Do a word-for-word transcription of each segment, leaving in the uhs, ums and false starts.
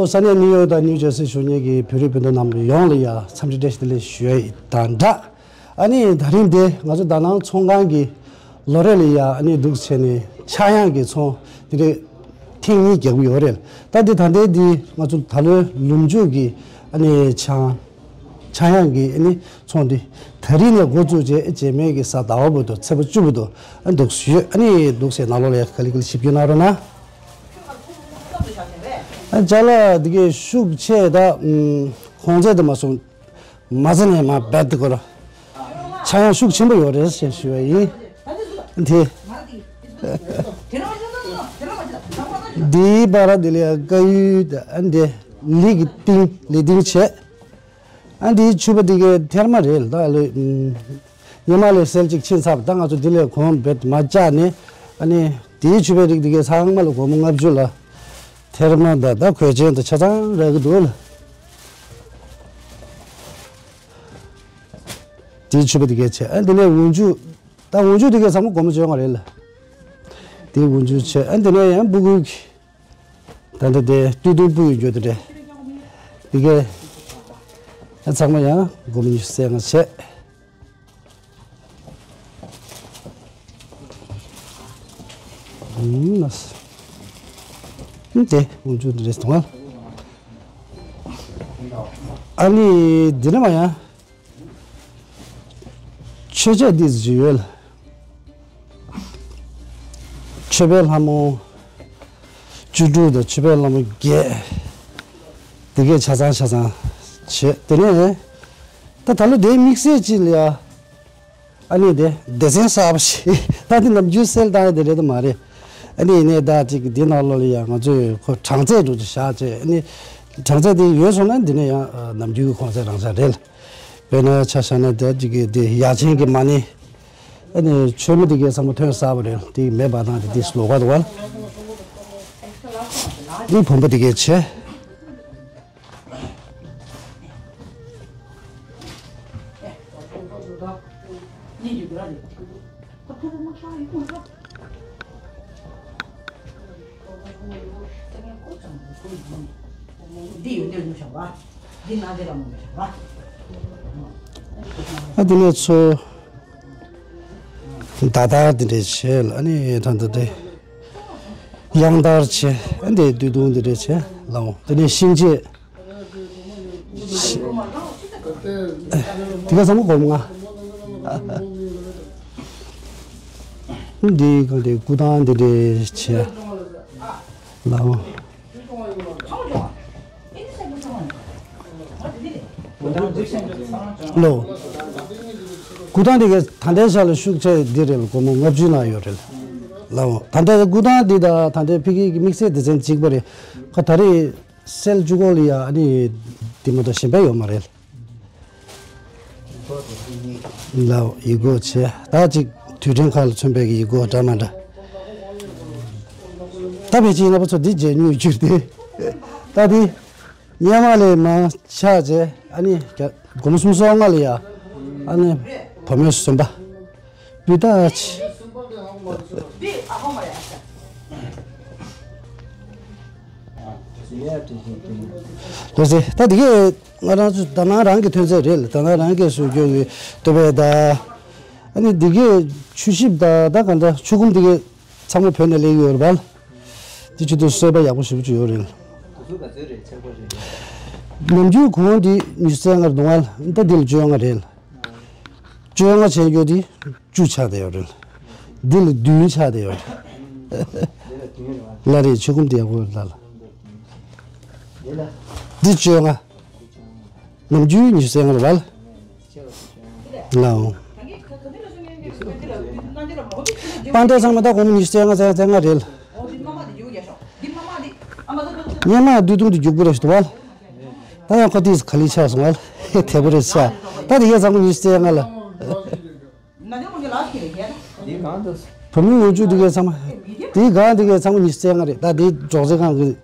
ས་གནས་ནིའུ་ཡོག་དང་ནིའུ་ཇར་སི་བཞུགས་མཁན་གྱི་བོད་རིགས་སྤུན་ཟླ་རྣམས་ཡོངས་ལ་ཡང་འཚམས་འདྲི་བཀྲ་ཤིས་བདེ་ལེགས་ཞུ་ཡ་ཡིན། དང་སྦྲགས་ཨ་ནི་ད་རིང་འདི་ང་ཚོ་དྷ་ནང་ཚོང་ཁང་གི་ལོ་རེ་ལ་ཡང་ཨ་ནི་འདུག་བྱས་ནས་ཆག་ཡང་གི་ཚོང་འདི་རེད། ཐེངས་གཉིས་རྒྱག་གི་ཡོད་རེད། ད་འདི་ད་ལྟའི་འདི་ང་ཚོ་ད་ལོའི་ལོ་མཇུག་གི་ཨ་ནི་ཆག་ཆག་ཡང་གི་ཨ་ནི་ཚོང་འདི་ད་རིང་ནས་འགོ་བཙུགས་བྱས། རྗེས་མའི་གི་གཟའ་ཟླ་བ་བར་དུ་ཚེས་པ་བཅུ་བར་དུ་ཨ་འདུག་ཞུ། ཨ་ནི་འདུག་བྱས་ནང་ལོགས་ལ་ཡང་ག་ལེ་ག་ལེ་ཞིབ་བརྗོད་གནང་རོགས་གནང་། ཨ་ཅ་ལག་འདི་གའི་ཤུགས་ཆེ་ད། ཨུམ། གོང་ཚད་དུ་མ་སོང་། མ་ཚད་ནས་མ་རྦད་དེ་གོ་ར། ཆག་ཡང་ཤུགས་ཆེན་པོ་ཡོད་རེད་ཞེས་ཞུ་བ་ཡིན། དེ། འདིའི་བར་འདི་ལ་དཀར་ཡོལ་དང་ཨ་འདི་ལི་གི་ཏིང་ལི་ཏིང་བྱས། ཨ་འདིའི་ཕྱུ་པ་འདི་གའི་ཐེར་མ་རེད་ད་ལོ། ཨུམ། སྔོན་མ་ལས་སེལ་གཅིག་ཕྱིན་ཚར། ད་ང་ཚོ་འདི་ལས་གོང་རྦད་མ་བཅག་ནས་ཨ་ནི་དེའི་ཕྱུ་པའི་རིགས་འདི་གའི་ཚང་མ་ལ་སྒོར་མོ་ལྔ་བཅུ་ལ་ཐེར་མ་དང་ད་གོས་ཆེན་དང་ཆ་ཚང་རག་གི་འདུག་ལ། དེའི་ཕྱུ་པ་འདི་གའི་ཆེ། ཨ་འདི་ནས་འོག་འཇུག་ད་འོག་འཇུག་འདི་གའི་ཚང་མ་སྒོར་མོ་བཅོ་ལྔ་རེད་ལ། དེའི་འོག་འཇུག་ཆེ། ཨ་འདི་ནས་ཡང་སྤུ་གུའི་ད་ལྟ་དེ་སྟོད་ཐུང་སྤུ་ཡི་འགྱུར་དེ་རེད། དེ་གའི་ཚང་མ་ཡང་སྒོར་མོ་ཉི་ཤུ་རྩ་ལྔ་བྱས། ཨུམ། དེ་འོག་འཇུག་དེ་རེད་དང་། ཨ་ནི་འདི་ནས་མར་ཡང་མཆོད་ཆས་འདི་ཚོ་ཅིག་ཡོད་ལ། མཆོད་པའི་ལྷ་མོ་བཅུ་དྲུག་དང་མཆོད་པའི་ལྷ་མོ་བརྒྱད། དེ་གའི་ཆ་ཚང་ཆ་ཚང་བྱས། དེ་ནས་ད་ད་ལོ་དེའི་དམིགས་བསལ་ཅིག་ལ་ཡ། ཨ་ནི་དེ་སྡེ་ཚན་གསར་པ་ཞིག་ད་དེ་ནམ་རྒྱུན་སེལ་བཏང་ཡ་དེ་རེད་དམ་མ་རེད། ཨ་ནི་ཡིན་ནའི་ད་ཅིག་འདི་ནང་ལོགས་ལ་ཡ་ང་ཚོས་ཁོ་གྲངས་ཚད་འདྲ་ཅིག་བཞག་བྱས། ཨ་ནི་གྲངས་ཚད་དེ་ཡོད་སོང་ན་འདི་ནས་ཡང་ནམ་རྒྱུན་གྱི་གོང་ཚད་རང་ཆ་རེད། དཔེར་ན་ཆ་བཞག་ན་ད་ཅིག་གི་དེ་ཡ་ཆེན་གྱི་མ་ཎི། ཨ་ནི་མཆོད་མེ་དེ་གའི་ཚང་མ་ཐོན་གསར་པ་རེད། དེ་མེ་འབར་སྟངས་དེ་དེ་ལོགས་ཀ་འདུག་བ། ཨ་ནི་བུམ་པ་དེ་གའི་བྱས། ཨ་དེ་ནས་ཚོ་ད་ལྟ་དེ་འདྲས་བྱས་ལ། ཨ་ནི་ད་ལྟ་དེ་གཡང་ལྟར་བྱས། ཨ་འདི་སྟོད་ཐུང་དེ་འདྲས་བྱས་ལ། འོ་དེ་ནས་ཤིང་བྱས། དེ་ག་ཚང་མ་སྒོར་མོ་ལྔ། འདི་ག་དེ་སྐུ་ཐང་འདི་འདྲས་བྱས་ལ། ལོ། སྐུ་ཐང་འདི་ག་ད་ལྟའི་ཆ་ལ་ཤུགས་ཆེ་འདི་རེད་ལ། སྒོར་མོ་ལྔ་བཅུའི་ནང་ཡོད་རེད་ལ། ད་ལྟའི་སྐུ་ཐང་འདི་དང་ད་ལྟའི་ཕ་གི་གི་དམིགས་བསལ་སྡེ་ཚན་གཅིག་པ་རེད། ཁོ་ད་རེས་སེལ་བཅུག་གོ་ལ་ཡ། ཨ་ནི་དེ་མ་གཏོགས་གཞན་པ་ཡོད་མ་རེད། ལའོ་ཡིག་སྐོགས་བྱས། ད་ཅིག་དུས་དྲན་ཁག་ལ་མཚོན་པའི་གི་ཡིག་སྐོགས་འདྲ་མ་འདྲ། ད་ཕལ་ཆེར་རྣམ་པ་ཚོ་འདི་མཇལ་མྱོང་ཡོད་རྒྱུ་རེད་དེ། ད་འདི་སྔོན་མ་ལས་མར་ཆག་བྱས། ཨ་ནི་སྒོར་མོ་སུམ་སོ་ལྔ་ལ་ཡ། ཨ་ནི་བུ་མོ་གསུམ་པ། སྤུས་དག་ཆེ། ལགས་སེ། ད་དེ་གས་ང་རང་ཚོ་དྷ་ན་རང་གི་ཐོན་རྫས་རེད་ལ། དྷ་ན་རང་གིས་བཟོ་རྒྱུ་གི་སྟོད་པའི་ད། ཨ་ནི་དེ་གས་ཆུ་ཞིབ་ད་ད་ག་འདྲ་ཆུ་ཁུམ་དེ་གས་ཚང་མ་བོད་ནས་སླེབས་ཡོད་རེད་པ། དེ་ཆུ་དེ་གསོལ་པ་ཡག་པོ་ཞེ་པོ་ཅིག་ཡོད་རེད། ནམ་རྒྱུན་གོང་འདི་ཉི་ཤུ་རྩ་ལྔ་རེད་འདུག་ཨ། ད་འདི་ལ་བཅོ་ལྔ་རེད། བཅོ་ལྔ་བྱས་རྒྱུ་དེ་བཅུ་ཆགས་བསྡད་ཡོད་རེད། འདི་ལ་བདུན་ཆགས་བསྡད་ཡོད་རེད། ལ་རེད། ཆུ་ཁུམ་དེ་ཡག་པོ་ཡོད་རེད་ལ། འདི་བཅོ་ལྔ། ནམ་རྒྱུན་ཉི་ཤུ་རྩ་ལྔ་རེད་པ། ལའོ། པ་འདྲ་ཚང་མ་ད་སྒོར་མོ་ཉི་ཤུ་རྩ་ལྔ་རྩ་ལྔ་རྩ་ལྔ་རེད། སྔོན་མ་སྟོད་ཐུང་དེ་རྒྱུག་པོ་རེད་ཞུ་དུ་བ། ད་ཡང་ཁོ་དེས་ག་ལེ་ཆགས་སོང་བ། དལ་པོ་རེད་ཆགས། ད་དེ་གས་ཚང་མ་ཉི་ཤུ་རྩ་ལྔ་ལ། བུ་མོའི་འོག་འཇུག་དེ་གས་ཚང་མ། དེའི་སྒང་དེ་གས་ཚང་མ་ཉི་ཤུ་རྩ་ལྔ་རེད། ད་དེའི་སྒྲོག་ཙེ་ཁང་གི་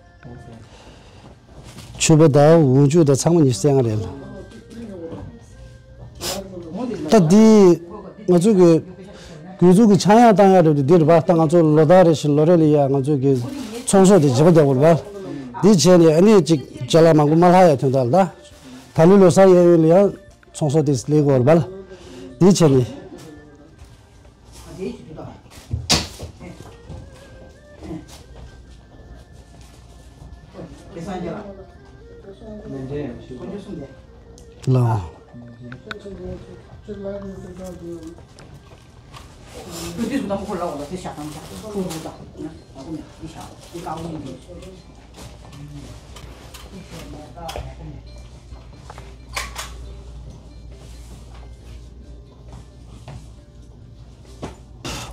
ཕྱུ་པ་དང་འོག་འཇུག་དང་ཚང་མ་ཉི་ཤུ་རྩ་ལྔ་རེད་ལ། ད་འདི་ང་ཚོ་གི་དགོས་ཚུལ་གྱི་ཆག་ཡང་བཏང་ཡ་རེད་དེ། འདི་རེད་པ། ད་ང་ཚོ་ལོ་ལྟར་རེ་བཞིན་ལོ་རེ་ལ་ཡ་ང་ཚོ་གི་ཚོང་ཟོག་དེ་བརྗེ་པོ་རྒྱག་དགོས་རེད་པ། འདི་བྱས་ནས་ཨ་ནི་ཅིག་ ཅ་ལག་མང་པོ་མ་ལྷག་ཡ་ཐོན་ཐལ་ད། ད་ལོའི་ལོ་གསར་གཡས་གཡོན་ལ་ཡང་ཚོང་ཟོག་དེ་སླེབས་དགོས་རེད་པ་ལ། དེ་བྱས་ནས། ལགས།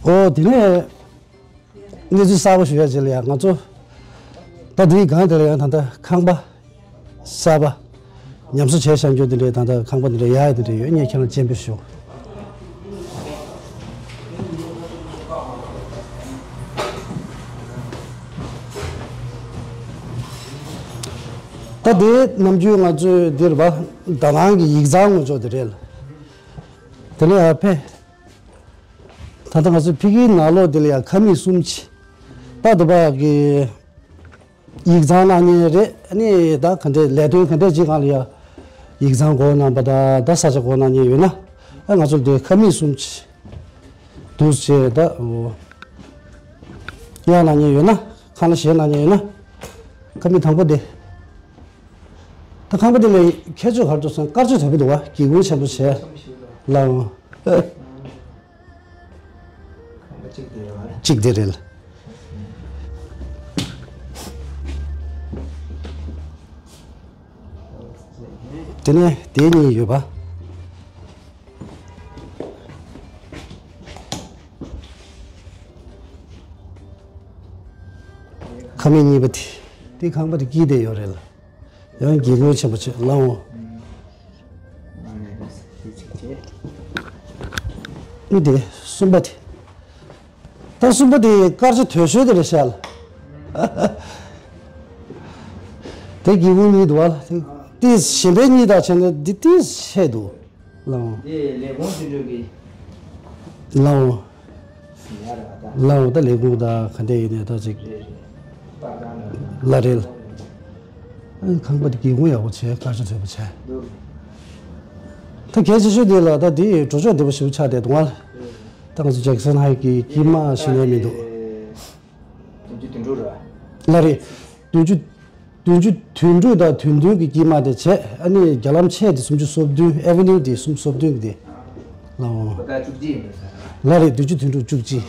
ཨོ་དེ་ནས། གནས་ཚུལ་གསར་པ་ཞུ་ཡ་ཅིག་ལ་ཡ་ང་ཚོ་ད་དེའི་སྒང་དེ་ལ་ཡང་ད་ལྟ་ཁང་པ་གསར་པ་ཉམས་གསོ་བྱས་བཞག་རྒྱུ་དེ་འདྲའི་ད་ལྟ་ཁང་པ་དེ་འདྲ་ཡག་ཡག་དེ་འདྲ་ཡོད། ངས་ཁྱེད་རང་སྤྱན་འབུལ་ཞུ། ད་དེ་ནམ་རྒྱུན་ང་ཚོའི་འདིར་བ་ད་ནང་གི་ཡིག་ཚང་ངོ་ཅོག་དེ་རེད་ལ། དེ་ནས་ཨ་ཕེ། ད་ལྟ་ང་ཚོ་ཕ་གིའི་ནང་ལོགས་འདི་ལ་ཡང་ཁང་མིག་གསུམ་ཅིག་ད་དུ་བ་གི་ཡིག་ཚང་གནང་མཁན་རེད། ཨ་ནི་ད་ག་འདྲས་ལས་དོན་ག་འདྲས་ཅིག་སྒང་ལ་ཡང་ཡིག་ཚང་སྒོ་གནང་པ་དང་ད་ས་ཆ་སྒོ་གནང་མཁན་ཡོད་ན་ཨ་ང་ཚོ་འདི་ཁང་མིག་གསུམ་ཅིག་འདུག་ཅེས་ད་གཡར་གནང་མཁན་ཡོད་ན་ཁང་གླ་བཞེས་གནང་མཁན་ཡོད་ན་ཁང་མིག་དང་པོ་འདི། ད་ཁང་པ་འདི་ལ་ཁྱད་ཆོས་ག་རེ་འདུག་ཟེར་ན་དཀར་ཆ་དོད་པོ་འདུག་བ། སྒེའུ་ཁུང་ཆེན་པོ་བྱས་ལའང་། ཁང་པ་གཅིག་དེ་རེད་བ། གཅིག་དེ་རེད། དེ་ནས་དེ་གཉིས་ཡོད་པ། ཁང་མིག་གཉིས་པ་དེ། དེ་ཁང་པ་དེ་དཀྱིལ་དེ་ཡོད་རེད་ལ། ཡང་སྒེའུ་ཁུང་ཆེན་པོ་ཆེ་ལའང་། ཨ་ནི་དེ་གསུམ་པ་དེ། ད་གསུམ་པ་དེ་དཀར་ཆ་དོད་ཤོས་དེ་རེད་ཤག་ལ། དེ་སྒེའུ་ཁུང་གཉིས་འདུག་བ་ལ། དེ་གཞན་པའི་གཉིས་དང་བྱས་ན་འདི་ཏིས་ཆེ་འདུག་ལའང་། དེ་ལས་ཁུངས་དེ་འདྲ་གི། ལའང་། ཡ་ར་ད། ལའང་ད་ལས་ཁུངས་ད་ག་འདྲ་ཡིན་ནའི་ད་ཅིག་རེད་རེད། པར་ཁང་ལ། ལ་རེད་ལ། ཨ་ཁང་པ་དེ་སྒེའུ་ཁུང་ཡག་པོ་བྱས་དཀར་ཆ་དོད་པོ་བྱས། འདུག་ད་གལ་ཆེ་ཤོས་དེ་ལ་ད་དེ་གྲོ་ཆོག་བདེ་པོ་ཞེ་པོ་ཆགས་བསྡད་འདུག་ང་ལ། ད་ང་ཚོ་ཇེག་སན་ཧའེ་གི་དཀྱིལ་མ་ཞིག་ནས་མི་འདུག་བདུན་ཅུ་དོན་དྲུག་རེད། ལ་རེད། བདུན་ཅུ། བདུན་ཅུ་དོན་དྲུག་དང་དོན་བདུན་གྱི་དཀྱིལ་མ་དེ་བྱས། ཨ་ནི་རྒྱ་ལམ་ཆེ་དེ་སུམ་ཅུ་སོ་བདུན། ཨེ་ཝེ་ནིའུ་དེ་སུམ་ཅུ་སོ་བདུན་གྱི་དེ། ལའོ། ཁོ་ད་བཅུ་གཅིག་ཡིན་པས་ས། ལ་རེད། བདུན་ཅུ་དོན་དྲུག་བཅུ་གཅིག་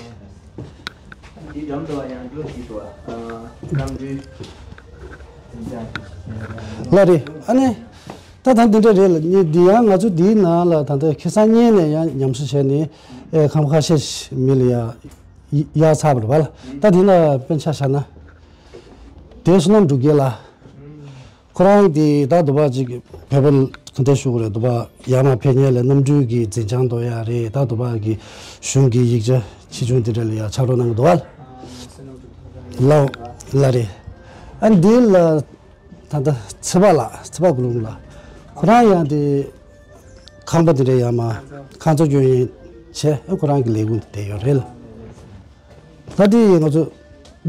འདི་འགྲམ་དུ་ཡང་འགྲོ་བྱེད་དོ། གནམ་གྲུའི་འཛིན་གྲྭ། ལ་རེད། ཨ་ནི། ད་ད་འདི་འདྲ་རེད་ལ། ནི་འདི་ཡང་ང་ཚོ་འདིའི་ནང་ལ་ད་ལྟ་ཁེ་སང་སྔོན་ནས་ཡང་ཉམས་གསོ་བྱས་ནས་ཨེ་ཁང་པ་ཁ་ཤས་མི་ལ་ཡ་ཡར་ཚར་བ་རེད་པ་ལ། ད་འདི་ན་དཔེར་ན་ཆ་བཞག་ན། དེ་བསོད་ནམས་འབྲུག་རྒྱལ་ལགས། ཁོ་རང་དེ་ད་དུ་བ་ཅིག་བོད་པ་ག་འདྲ་ཞུ་དགོས་རེད། དུ་བ་ཡར་མར་ཕེབས་མཁན་ལ་གནམ་གྲུའི་གི་འཛིན་བྱང་དོར་ཡག་རེད། ད་དུ་བ་གི་གཞུང་གི་ཡིག་ཆ་ཆེ་ཆུང་དེ་འདྲ་ལ་ཡ་ཕྱག་རོགས་གནང་གི་འདུག་བ། ལའོ། ལ་རེད། ཨ་འདི་ལ་ད་ལྟ་ཚེ་དཔག་ལགས། ཚེ་དཔག་ཀུན་ལུང་ལགས། ཁོ་རང་ཡང་དེ་ཁང་པ་དེ་འདྲ་ཡར་མར་ཁང་བཟོ་སྐྱོན་ཡིན་བྱས། ཨ་ཁོ་རང་གི་ལས་ཁུངས་དེ་ཡོད་རེད་ལ། ད་དེ་ང་ཚོ་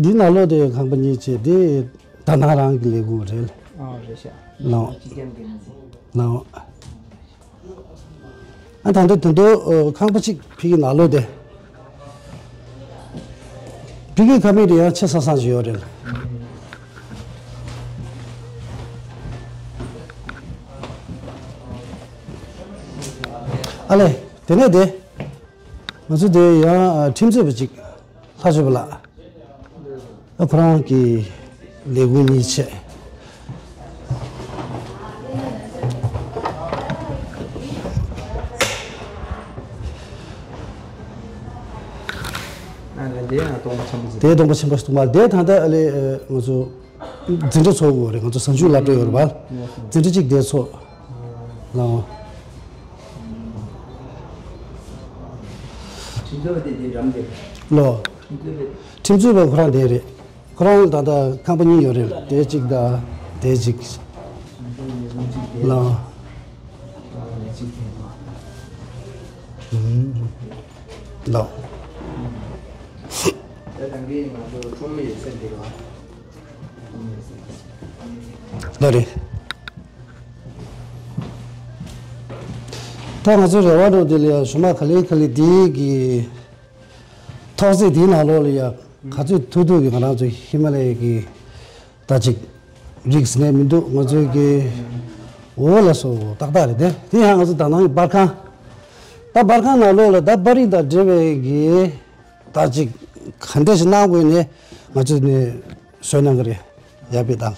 འདི་ནང་ལོགས་དེ་ཁང་པ་གཉིས་བྱས། དེ་ད་ནང་རང་གི་ལས་ཁུངས་རེད། ཨ་རེད་ཤག་ལའོ། ལའོ། ཨ་ད་ལྟ་དེ་ཚོ་ཁང་པ་གཅིག་ཕ་གི་ནང་ལོགས་དེ། ཕ་གི་ཁང་པ་དེ་ཡང་ཆེ་ས་ས་ཞིག་ཡོད་རེད། ཨ་ལས། དེ་ནས་དེ། ང་ཚོ་དེ་ཡང་ཁྲིམས་རྩོད་པ་གཅིག་ལྷ་ཆོས་པ་ལགས། ཨ་ཁོ་རང་གི་ལས་ཁུངས་གཉིས་བྱས། ཨ་ལས། དེ་ཡང་སྟོང་པ་ཆེན་པོ་ཟེར། དེ་སྟོང་པ་ཆེན་པོ་ཞིག་འདུག་མ། དེ་ད་ལྟ་ཨ་ལས་ང་ཚོ་འཛིན་གྲྭ་ཚོགས་དགོས་རེད། ང་ཚོ་གཟའ་མཇུག་སློབ་གྲྭ་ཡོད་རེད་པ། འཛིན་གྲྭ་གཅིག་དེ་ཚོགས། ལའོ། ཁྲིམས་རྩོད་པ་དེ་དེ་འགྲམ་དེ། ལའོ། ཁྲིམས་རྩོད་པ། ཁྲིམས་རྩོད་པ་ཁོ་རང་དེ་རེད། ཁོ་རང་ད་ལྟ་ཁང་པ་གཉིས་ཡོད་རེད། དེ་གཅིག་དང་དེ་གཅིག་ཁྲིམས་རྩོད་པའི་ལའོ། གཅིག་དེ་དང་། ལའོ། ད་ཐང་གི་ང་ཚོ་ཁྲོམ་མི་ཡོད་ཚད་འདི་རེད་པ། ལགས་རེད། ད་ང་ཚོའི་རེ་བ་འགྲོ་དེ་ལ་ཞུ་མ་ག་ལེ་ག་ལེ་འདི་གི་ཐོག་བརྩེགས་འདིའི་ནང་ལོགས་ལ་ཡ་ག་ཚོད་ཐུབ་ཐུབ་ཀྱི་ང་རང་ཚོ་ཧི་མ་ལ་ཡའི་གི་ད་ཅིག་རིགས་ཟེར་ནས་མི་འདུག་ང་ཚོའི་གི་འོ་ལ་སོ་ཏག་ཏག་རེད་དེ། དེ་ཡང་ང་ཚོ་ད་ནང་གི་པར་ཁང་། ད་པར་ཁང་ནང་ལོགས་ལ་ད་པར་རིས་དང་འབྲེལ་བའི་གི་ད་ཅིག་ག་འདྲ་ཞིག་གནང་དགོས་ནས་ང་ཚོ་ནས་བཟོས་གནང་གི་རེད། ཡ་པི་ཏང་།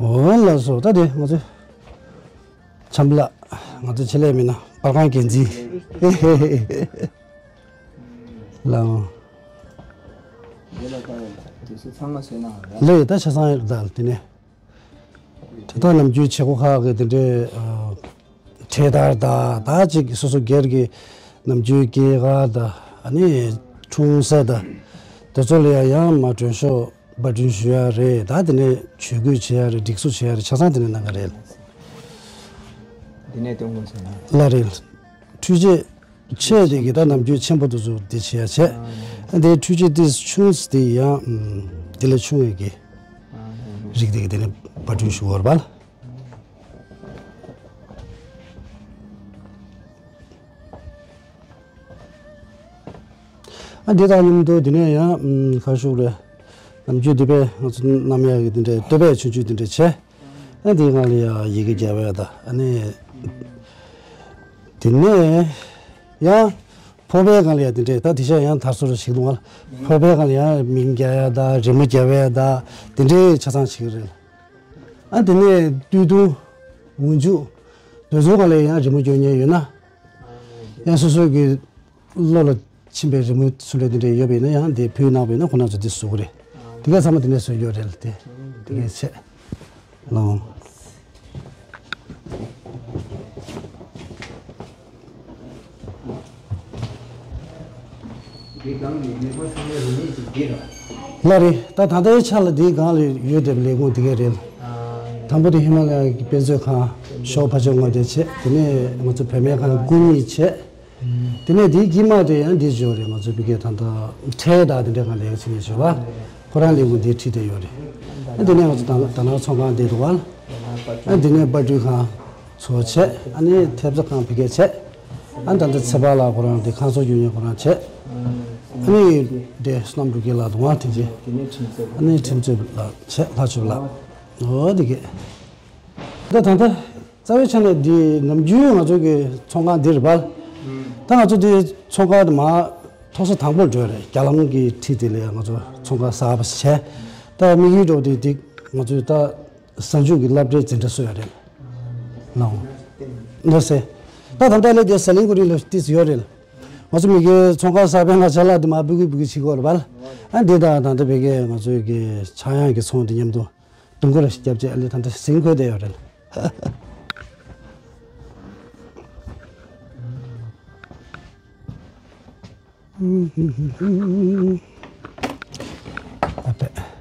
འོ་ལགས་སོ། ད་དེ་ང་ཚོ་བྱམས་པ་ལགས། ང་ཚོ་ཆེད་ལས་མི་སྣ་པར་ཁང་འགན་འཛིན་ལགས། འདི་ལ་ད་དུས་ཚོད་ཚང་མ་བཟོས་གནང་རེད། ལགས་ད་ཆ་ཚང་ཡོད་ད་དེ་ནས། དེ་དག་ནམ་རྒྱུན་བྱེད་སྒོ་ཁག་གི་དེ་འདྲའི་ཨ་འཕྲེད་དར་དང་ད་ཅིག་སོ་སོ་སྒེར་གྱི་ནམ་རྒྱུན་སྐྱེས་སྐར་དང་ཨ་ནི་འཁྲུངས་ས་དང་དེ་ཚོ་ལ་ཡང་ཡང་མ་མགྲོན་ཤོག་པར་སྐྲུན་ཞུ་ཡ་རེད། ད་དེ་ནས་ཇུས་འགོད་བྱེད་ཡ་རེད། སྒྲིག་བཟོ་བྱེད་ཡ་རེད། ཆ་ཚང་དེ་ནས་གནང་གི་རེད། འདི་ནས་སྟོན་དགོས་ཟེར་ན། ལགས་རེད། འཕྲུལ་ཆས་ཆེ་དེ་གི་ད་ནམ་རྒྱུན་ཆེན་པོ་དེ་ཚོ་དེ་བྱེད་ཡ་བྱས། ཨ་དེ་འཕྲུལ་ཆས་དེ་ཆུང་དེ་ཡང་དེ་ལས་ཆུང་བའི་གི་རིགས་དེ་གི་དེ་ནས་པར་སྐྲུན་ཞུ་བར་བ། ཨ་འདི་དང་མཉམ་དུ་དེ་ནས་ཡང་ཁ་ཤུག་རེད། ནམ་རྒྱུན་དེ་པས་ང་ཚོ་གནམ་ཡག་གི་དེ་འདྲའི་བསྟོད་པ་ཆུང་ཆུང་དེ་འདྲ་བྱས། ཨ་འདིའི་སྒང་ལ་ཡང་ཡི་གེ་རྒྱབ་ཡ་དང་ཨ་ནི། དེ་ནས་ཡང་ཕོར་པའི་སྒང་ལ་ཡང་དེ་འདྲས་ད་དེ་ཤ་ཡང་དར་སོ་རུ་ཞིག་འདུག་ལ། ཕོར་པའི་སྒང་ལ་ཡང་མིང་རྒྱག་ཡ་དང་རི་མོ་རྒྱབ་ཡ་དང་དེ་འདྲའི་ཆ་ཚང་ཞིག་རེད། ཨ་དེ་ནས་སྟོད་ཐུང་འོག་འཇུག་དེ་ཚོའི་སྒང་ལ་ཡང་རི་མོ་རྒྱག་མཁན་ཡོད་ན། ཡང་སོ་སོ་གི་བློ་ལ་ཕྱིན་པའི་རི་མོ་ཚུར་ལ་དེ་འདྲ་ཡོད་པ་ཡིན་ན་ཡང་དེ་ཕུལ་གནང་བ་ཡིན་ན་ཁོ་རང་ཚོ་དེ་བཟོ་གི་རེད། དེ་ག་ཚང་མ་དེ་ནས་བཟོ་རྒྱུ་རེད་དེ། དེ་གས་བྱས། ལོང་། ལ་རེད། ད་ད་ལྟའི་ཆ་ལ་དེའི་སྒང་ལ་ཡོད་བསྡད་པའི་ལས་ཁུངས་དེ་གས་རེད། དང་པོ་དེ་ཧི་མ་ལ་ཡ་གི་དཔེ་མཛོད་ཁང་ཤོག་ཕ་ཆོས་ངོས་དེ་བྱས། དེ་ནས་ང་ཚོ་བུད་མེད་ཁང་སྐུ་ཉིད་བྱས། དེ་ནས་དེའི་དཀྱིལ་མ་དེ་ཡང་འདི་བརྗོད་རེད། ང་ཚོ་བི་ཀའི་ད་ལྟ་ཁྲལ་དང་དེ་འདྲའི་སྒང་ལས་ཀ་བྱེད་མཁན་ཞོགས་པ། ཁོ་རང་ལས་ཁུངས་འདིར་ཁྲིད་བསྡད་ཡོད་རེད། ཨ་དེ་ནས་ང་ཚོ་ད་ད་ནང་ཚོང་ཁང་འདི་འདུག་བ། ཨ་དེ་ནས་པར་སྐྲུན་ཁང་ཚོ་བྱས། ཨ་ནི་ཐེབས་རྩ་ཁང་བི་ཀའི་བྱས། ཨ་ད་ལྟ་ཚེ་དཔག་ལགས་ཁོ་རང་དེ་ཁང་ཚོགས་རྒྱུ་ཡོན་ཁོ་རང་བྱས། ཨ་ནི་དེ་བསོད་ནམས་འབྲུག་རྒྱལ་ལགས་འདུག་བ་དེ་རྗེས། ཨ་ནི་ཁྲིམས་རྩོད་ལགས་བྱས། ལྷ་ཆོས་ལགས། འོ་དེ་གས། ད་ད་ལྟ་རྩ་བའི་ཆ་ནས་འདི་ནམ་རྒྱུན་ང་ཚོ་གི་ཚོང་ཁང་འདི་རེད་པ། ད་ང་ཚོ་འདི་ཚོང་ཁང་དུ་མ་ཐོག་ས་དང་པོར་འགྲོ་ཡ་རེད། རྒྱ་ལམ་གྱི་འཁྲིས་དེ་ལ་ང་ཚོ་ཚོང་ཁང་གསར་པ་ཞིག་བྱས། ད་དམིགས་ཡུལ་འདྲ་བོ་དེ་འདི་ང་ཚོས་ད་གཟའ་མཇུག་གི་སློབ་གྲྭའི་འཛིན་གྲྭ་གསོ་ཡ་རེད། ལའོ། འདི་ཟེ། ད་ད་ལྟ་ལས་དེ་ཟ་ལིང་གོ་རི་ལ་ཏིས་ཡོད་རེད། ང་ཚོ་མི་གི་ཚོང་ཁང་གསར་པའི་ང་ཆ་ལག་དེ་མ་སྤུ་གུ་སྤུ་གུ་བྱེད་དགོས་རེད་པ། ཨ་འདི་ད་ད་ལྟ་བི་ཀའི་ང་ཚོའི་གི་ཆག་ཡང་གི་ཚོང་དེ་མཉམ་དུ། དུང་དཀར་ཞིག་བརྒྱབ་རྗེས་ཨ་ལེ་ད་ལྟ་ཟིང་འཁོད་བསྡད་ཡོད་རེད། ཨ་ཕས།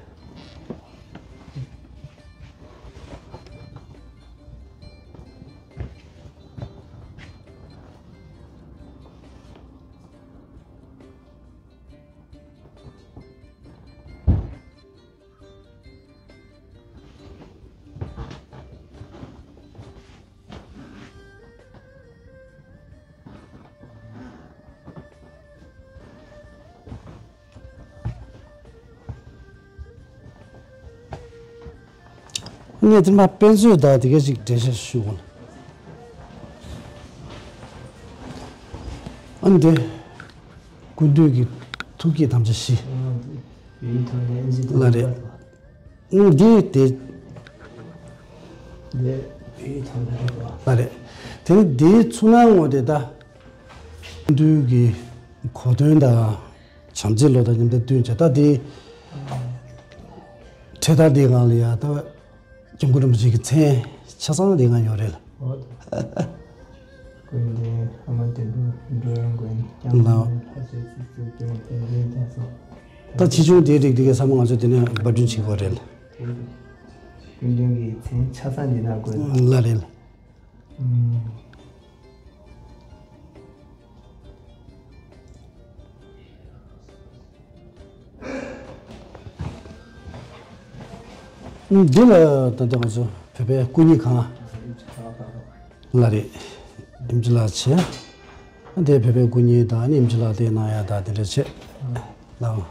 ངས་དེ་མ་དཔེ་མཛོད་དང་དེ་ག་ཅིག་འགྲེལ་བཤད་ཞུ་དགོས། ཨ་འདི། ཀུན་འདུས་ཀྱི་ཐུགས་བསྐྱེད་དམ་བཅའ་བཞི། ལ་རེད། འདི་དེ། ལ་རེད། དེ་ནི་འདིའི་ཚུར་སྣང་ངོ་དེ་ད། ཀུན་འདུས་ཀྱི་གོ་དོན་དང་བྱམས་བརྩེའི་བློ་དང་མཉམ་དུ་བསྟུན་བྱས་ད་དེ། འཕྲེད་དར་དེའི་སྒང་ལ་ཡ་ད། སྐྱབས་མགོན་རིན་པོ་ཆེ་གི་མཚན་ཆ་ཚང་དེ་སྒང་ཡོད་རེད། འོ། ཀུན་ལྡན་ཨ་མ་བདེ་སྤུན་འགྲོ་བའི་མགོན། སྐྱབས་མགོན་ལྷ་ཆོས་སྲིད་ཞུ་སྐྱོང་དེ་འདྲའི་རྒྱ་སོགས། ད་ཕྱིས་བྱུང་དེའི་རིགས་དེ་གའི་ཚང་མ་ང་ཚོ་དེ་ནས་པར་སྐྲུན་བྱེད་དགོས་རེད། ཀུན་ལྡན་གྱི་མཚན་ཆ་ཚང་འདི་ན་དགོས། ལ་རེད། ཨུམ། འདི་ལ་ད་ལྟ་ང་ཚོ་བོད་པའི་སྐུ་ཉིད་གང་ལ་རེད། ཨེམ་ཆི་ལགས་བྱས། དེ་བོད་པའི་སྐུ་ཉིད་དང་ཨེམ་ཆི་ལགས་དེ་གནང་ཡ་དང་དེ་འདྲ་བྱས། ལའོ།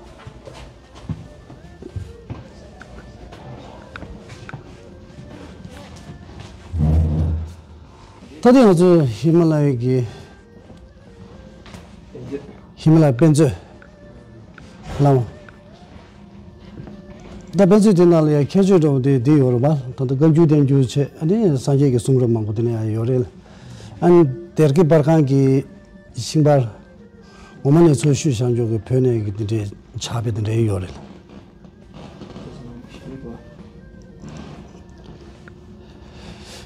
ད་ལྟ་ང་ཚོ་ཧི་མ་ལ་ཡའི་གི་ཧི་མ་ལ་ཡའི་དཔེ་མཛོད། ལའོ། ད་དཔེ་མཛོད་དེ་ནང་ལ་ཡང་ཁྱད་ཆོས་འདྲ་བོ་དེ་འདི་ཡོད་རེད་པ། ད་ལྟ་བཀའ་འགྱུར་བསྟན་འགྱུར་བྱས། ཨ་ནི་སངས་རྒྱས་ཀྱི་གསུང་རབ་མང་པོ་དེ་ནས་ཡང་ཡོད་རེད། ཨ་ནི་སྡེ་དགེ་པར་ཁང་གི་ཤིང་པར། འོ་མ་ནས་ཚུར་བཤུས་བཞག་འཇོག་གི་བོད་ནས་ཀྱི་དེ་འདྲའི་ཕྱག་དཔེ་དེ་འདྲའི་ཡོད་རེད།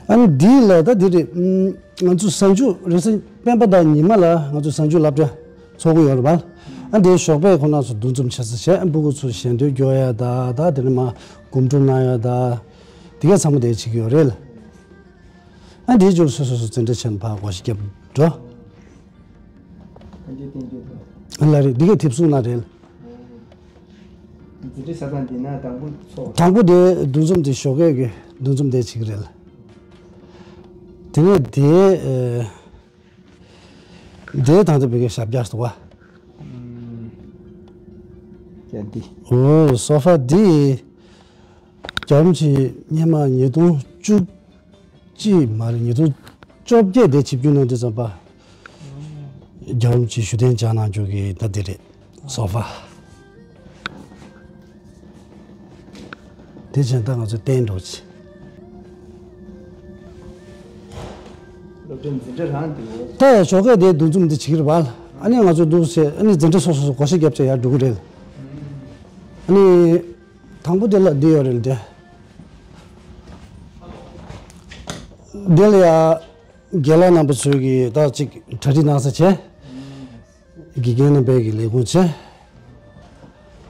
ཨ་ནི་འདི་ལ་ད་འདི་རེད། ང་ཚོ་གཟའ་མཇུག་རེས་གཟའ་སྤེན་པ་དང་ཉི་མ་ལ་ང་ཚོ་གཟའ་མཇུག་སློབ་གྲྭ་ཚོགས་ཀྱི་ཡོད་རེད་པ། ཨ་འདིའི་ཞོགས་པའི་ཁོ་ན་ཚོ་འདུ་འཛོམས་བྱེད་ས་བྱས། ཨ་ཕྲུ་གུ་ཚོ་ཞལ་འདོན་སྐྱོར་ཡ་ད་ད་དེ་ནས་མ་སྒོམ་སྒྲུབ་གནང་ཡ་ད་དེ་ག་ཚང་མ་དེ་བྱེད་ཀྱི་ཡོད་རེད། ཨ་འདིའི་རྗེས་སོ་སོ་སོ་འཛིན་གྲྭ་ཆེན་ཕར་སྒོ་ཕྱེ་རྒྱབ་འགྲོ། ཨ་འདི་བསྟན་རྒྱུ་དང་། ཨ་ལ་རེད། འདི་ག་དེབ་གཟུགས་ན་རེད། འཛིན་གྲྭའི་ས་ཐག་འདི་ན་དང་པོ་ཚོགས། དང་པོ་དེ་འདུ་འཛོམས་དེ་ཞོགས་ཀས་ཀྱི་འདུ་འཛོམས་དེ་བྱེད་ཀྱི་རེད། དེ་ནས་དེ་ཨེ། དེ་དང་དེ་བོད་སྐད་ཞབས་བཀྱག་ཟེར་བ། ཡ་འདི། འོ་སོ་ཕ་འདི། རྒྱ་རོམ་གྱི་སྔོན་མ་ཉིས་སྟོང་བཅུ་གཅིག་མ་རེད། ཉིས་སྟོང་བཅོ་བརྒྱད་དེ་ཆིབས་བསྒྱུར་གནང་དུས་ཙམ་པ། རྒྱ་རོམ་གྱི་ཞུ་གཏན་འཇགས་གནང་རྒྱུ་གི་ད་འདི་རེད། སོ་ཕ། དེ་བཞིན་ད་ང་ཚོ་བསྟན་འགྲོ་ཆེ། སློབ་གྲྭའི་འཛིན་གྲྭ་རང་འདི་འོ། ད་ཞོགས་ཀས་དེ་འདུ་འཛོམས་འདི་བྱེད་ཀྱི་རེད་པ། ཨ་ནི་ང་ཚོ་འདུག་ཟེར། ཨ་ནི་འཛིན་གྲྭ་སོ་སོ་སོ་སྒོ་ཕྱེ་རྒྱབ་བྱས་ཡར་འགྲོ་གི་རེད། ཨ་ནི། དང་པོ་དེ་ལ་འདི་ཡོད་རེད་དེ། འདི་ལ་ཡ་རྒན་ལགས་རྣམ་པ་ཚོས་ཀྱི་ད་ཅིག་གྲ་སྒྲིག་གནང་ས་བྱས། དགེ་རྒན་རྣམ་པས་ཀྱི་ལས་ཁུངས་བྱས།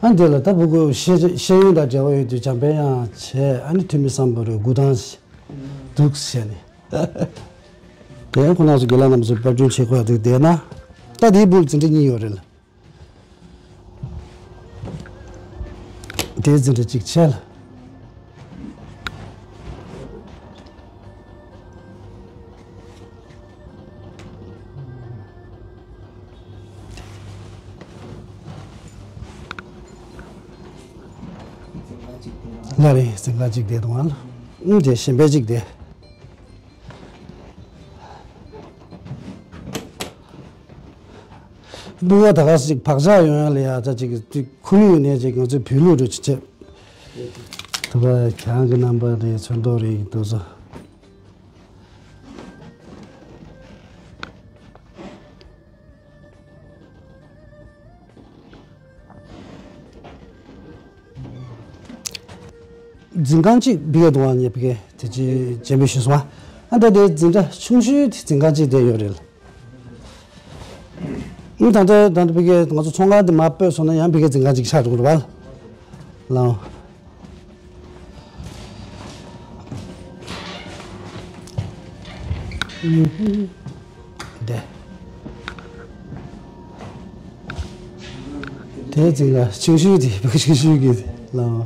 ཨ་འདི་ལ་ད་ཕྲུ་གུ་ཤེས་ཤེས་ཡོན་དང་འབྲེལ་བ་ཡོད་དུས་འཇམ་དཔལ་དབྱངས་བྱས། ཨ་ནི་ཐོན་མི་སམ་བྷོ་ཊའི་འགུག་སྟངས་འདུག་བྱས་ནས། དེ་ཁོ་ན་ཚོ་རྒན་ལགས་རྣམ་པ་ཚོས་པར་སྐྲུན་བྱེད་དགོས་འདུག་བསྡད་ན། ད་དེའི་སྦུག་འཛིན་གྲྭ་གཉིས་ཡོད་རེད། དེའི་འཛིན་གྲྭ་གཅིག་བྱས་ལ། ལ་རེད། འཛིན་གྲྭ་གཅིག་དེ་དང་ཨ་ལ། ཨུམ་དེ་གཞན་པའི་གཅིག་དེ། ལུག་ད་ག་ཞིག་བག་ཆགས་ཡོང་ཡ་ལ་ཡ་ད་ཅིག་ཁོར་ཡུག་ནས་ཅིག་ང་ཚོའི་བོད་ལུགས་རུ་ཅིག་བྱེད། ད་ག་གྱང་གི་རྣམ་པ་རེད། ཚོན་མདོག་རེད། དེ་ཚོ། འཛིན་ཁང་གཅིག་ཕ་གིར་འདུག་ཨ། ངས་ཕ་གིར་དེ་ཅི་སྤྱན་འབུལ་ཞུས་སོང་ཨ། ཨ་ད་དེ་འཛིན་གྲྭ་ཆུང་ཤོས་དེ་འཛིན་ཁང་གཅིག་དེ་ཡོད་རེད། ཨ་ད་ལྟ་ད་ལྟ་ཕ་གིར་ང་ཚོ་ཚོང་ཁང་དེ་མར་སྤོས་སོང་ན་ཡང་ཕ་གིར་འཛིན་ཁང་གཅིག་ཆགས་འགྲོ་གི་རེད་པ། ལའོ། འདི། དེ་ཙིག་ལ་ཆུང་ཤོས་དེ་ཆུང་ཤོས་ཀྱི་ལའོ།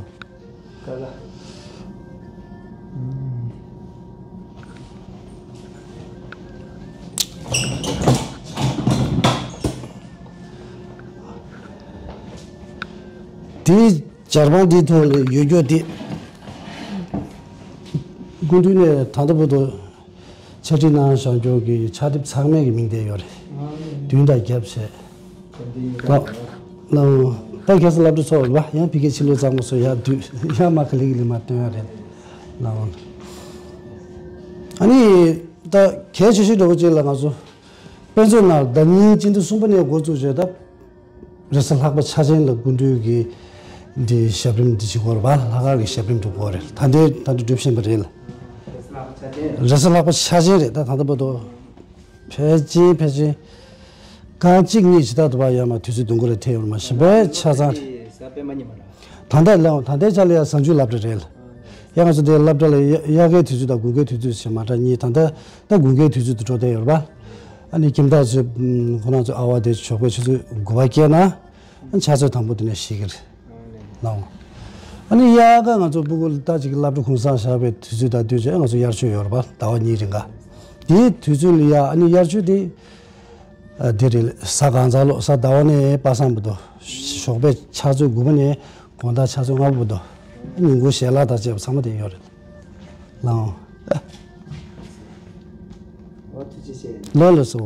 དེ། ཇར་པན་འདིའི་ཐོག་ལ་ཡོད་རྒྱུ་དེ། སྐུ་མདུན་ནས་ད་ལྟ་བར་དུ་ཕྱག་བྲིས་གནང་བཞག་རྒྱུ་གི་ཕྱག་དེབ་ཚང་མའི་གི་མིང་དེ་ཡོད་རེད། མདུན་དང་རྒྱབ་བྱས། ལགས། ལགས། ད་ཁ་སང་སློབ་གྲྭ་ཚོགས་རེད་པ། ཡང་ཕ་གིའི་ཕྱི་ལོགས་གཙང་མ་སོགས་ཡར་བསྡུས་ཡར་མར་ག་ལེ་ག་ལེ་མར་བཏོན་ཡ་རེད། ལགས། ཨ་ནི། ད་གལ་ཆེ་ཤོས་འདྲ་བོ་ཅིག་ལ་ང་ཚོ་དཔེ་མཛོད་ནང་ཟླ་ཉིན་སྤྱི་ཟླ་གསུམ་པ་ནས་འགོ་བཙུགས་བྱས་ད། རེས་གཟའ་ལྷག་པ་འཆར་ཅན་ལ་སྐུ་མདུན་གྱི་འདི་ཞབས་རིམ་འདི་བྱེད་དགོས་རེད་པ། ལྷག་དཀར་གྱི་ཞབས་རིམ་འགྲོ་དགོས་རེད། ད་ལྟའི་ད་ལྟ་སྒྲུབ་བཞིན་པ་རེད། རེས་གཟའ་ལྷག་པ་འཆར་ཅན་རེད། ད་ད་ལྟ་བར་དུ་ཕལ་ཆེར་ཕལ་ཆེར་སྐར་གཅིག་གཉིས་ཇི་ལྟར་འདུག་པ། ཡར་མར་དུས་ཚོད་བསྡུ་འགོ་རེ་ཐེབས་ཡོད་མ་རེད། གཞན་པའི་ཆ་ཚང་རེད། ད་ལྟ་ལ་ད་ལྟའི་ཆ་ལ་ཡང་གཟའ་མཇུག་སློབ་གྲྭ་རེད། ཡང་ང་ཚོ་དེ་སློབ་གྲྭ་ལ་དབྱར་ཁའི་དུས་ཚོད་དང་དགུན་ཁའི་དུས་ཚོད་ཞེས་མ་འདྲ་གཉིས། ད་ལྟ་ད་དགུན་ཁའི་དུས་ཚོད་དུ་འགྲོ་བསྡད་ཡོད་རེད་པ། ཨ་ནི་ཁྱིམ་བདག་ཚོས་ཁོ་རང་ཚོའི་ཨ་བ་དེ་ཞོགས་པའི་ཆུ་ཚོད་དགུ་པ་སྐྱེལ་ན་ཕྱག་ཚོད་དང་པོ་དེ་ནས་ཤེས་ཀྱི་རེད། ལའོ། ཨ་ནི་ཡ་ག་ང་ཚོ་སྤུ་གུ་ད་ཅིག་སློབ་གྲྭ་གུང་སེང་བཞག་པའི་དུས་ཚོད་དང་དུས་ཚོད་ང་ཚོ་དབྱར་ཆོས་ཡོད་རེད་པ། ཟླ་བ་གཉིས་རིང་ག་དེའི་དུས་ཚོད་ལ་ཡ་ཨ་ནི་དབྱར་ཆོས་དེ་ཨ་དེ་རེད། གཟའ་གང་ཚ་ལོ་གཟའ་ཟླ་བ་ནས་པ་སངས་བར་དུ། ཞོགས་པའི་ཕྱག་ཚོད་དགུ་པ་ནས་དགོང་དག་ཕྱག་ཚོད་ལྔ་པ་བར་དུ། ཉིན་གུང་ཞལ་ལག་དང་བཅས་པ་ཚང་མ་དེ་ཡོད་རེད། ལགས་འོང་། ཨོ་ཐུགས་རྗེ་ཆེ། ལགས་ལགས་སོ།